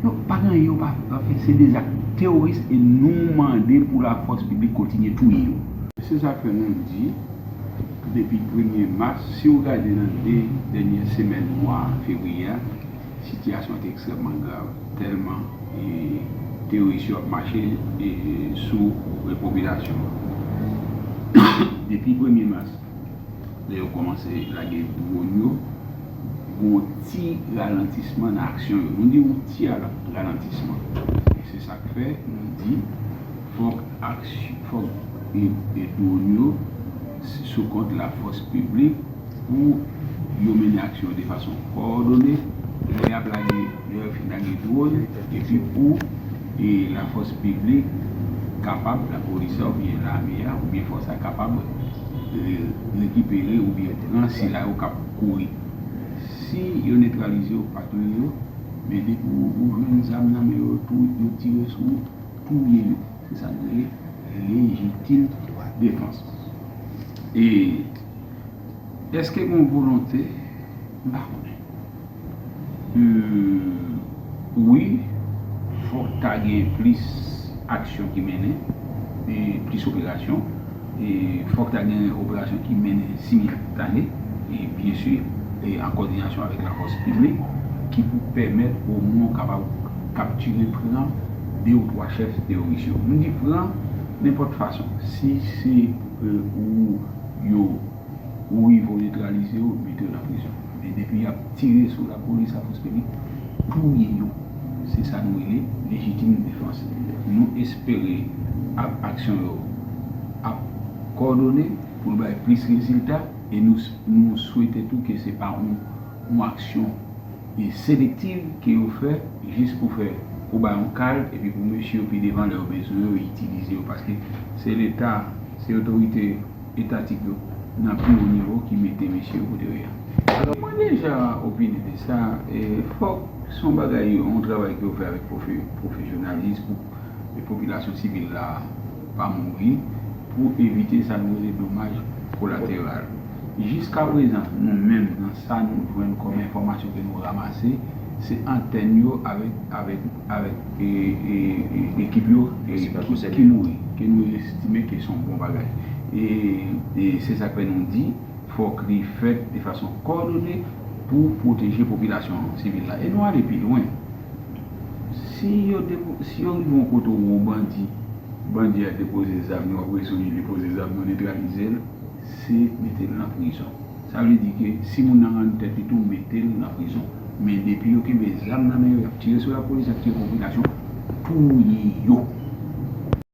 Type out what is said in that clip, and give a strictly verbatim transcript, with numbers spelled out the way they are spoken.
Donk, pa gen anyen yo pa, pa fè, se de zak teworis e nou mande pou lafòs piblik kontinye touye yo. Se sa k fè nou di, depi premye mas, si w gade nan de dènye semèn mwa fevriye a, sitiyasyon an te ekstrèmman grav, tèlman e, teworis yo ap mache e, sou e, popilasyon an. Depi premye mas, lè yo kòmanse lage dwòn yo, gen yon ti ralantisman nan aksyon yo. Nou di yon ti ala- ralantisman. E se sa k fè nou di fòk aksyon, fòk e, e dwòn yo sou kont lafòs piblik pou yo mennen aksyon yo de fason kowòdone. Lè y ap lage, lè yo fin lage dwòn, epi pou e lafòs piblik kapab, lapolis la oubyen lame a oubyen fòs la kapab e, rekipere oubyen pran sila yo k ap kouri. Si yo netralize yo, pa touye yo, men depi ou, ou jwenn zam nan men yo, tou, yo tire sou ou, touye yo. Se sa nou rele lejitim defans. E èske gen yon volonte? M pa konnen. Hmm, wi, fòk ta gen plis aksyon ki mennen, e plis operasyon, e fòk ta gen operasyon ki mennen similtane, e byen si, e an kòdinasyon avèk lafòs piblik, ki pou pèmèt omwen w kapab kaptire, pran de ou twa chèf teworis yo. M di pran nenpòt fason. Si se e, ou yo ou rive w netralize yo, mete yo nan prizon. Men depi y ap tire sou lapolis, lafòs piblik, touye yo. Se sa nou rele lejitim defans. Nou espere ap, aksyon yo ap kòdone pou l bay plis rezilta e nou, nou swete tou ke se pa yon, yon aksyon e selektiv ke yo fè jis pou fè, pou bay yon kad epi pou mesye yo pi devan lè yo bezwen yo itilize yo, paske se leta, se otorite etatik yo nan pi wo nivo ki mete mesye yo kote yo ye a. Alò, mwen deja opine de sa, e fòk se yon bagay, yon travay ke yo fè avèk pwofe- pwofesyonalis pou e popilasyon sivil la pa mouri, pou evite sa nou rele domaj kolateral. Jiskaprezan, nou menm, nan sa nou jwenn kòm enfòmasyon ke nou ranmase, se antèn yo avèk, avèk, avèk e, e, e, ekip yo e, ki, ki mouri, ke nou estime ke se yon bon bagay. E, e se sa k fè nou di, fòk li fèt de fason kòdone pou pwoteje popilasyon sivil la. E nou ale pi lwen. Si yo depo- si yo rive yon kote ou wè yon bandi, bandi a depoze zam, yo ap rezon li depoze zam, yo netralize l, se mete l nan prizon. Sa vle di ke si moun nan rann tèt li tou, mete l nan prizon. Men depi yo kenbe zam nan men yo, y ap tire sou lapolis, y ap tire popilasyon, touye yo.